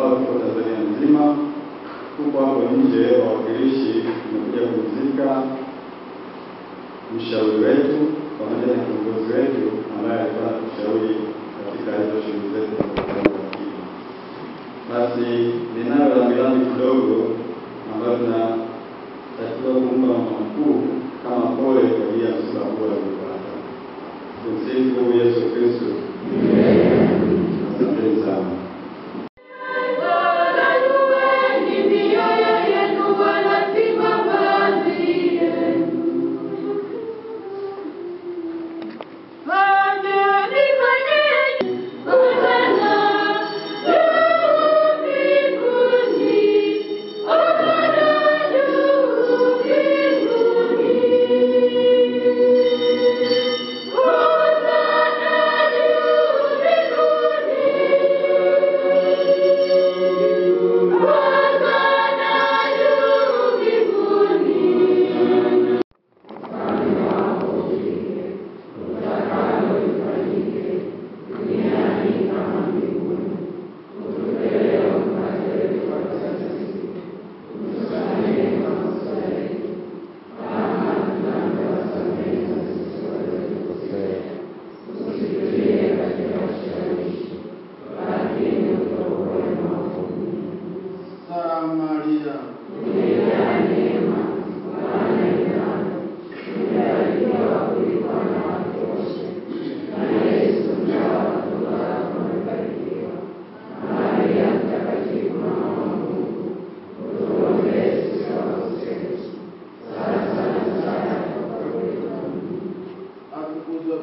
ambao tuko Tanzania nzima, tuko hapo nje wawakilishi, tumekuja kumzika mshauri wetu pamoja na kiongozi wetu ambaye alikuwa anatushauri katika hizo shughuli zetu za uwakili. Basi ninayo rambirambi kidogo ambayo tunatakiwa kumpa mama mkuu kama pole kwa ajili ya msiba huu aliopata. Tumsifu Yesu Kristo. Asanteni sana.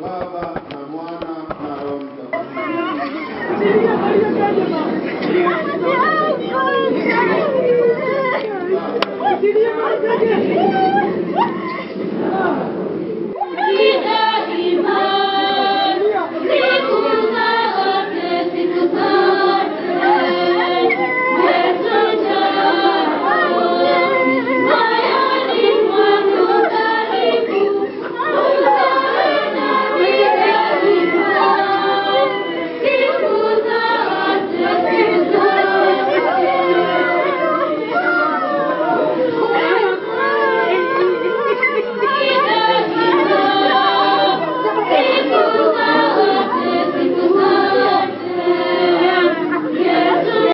Baba na Mwana na Roho Mtakatifu.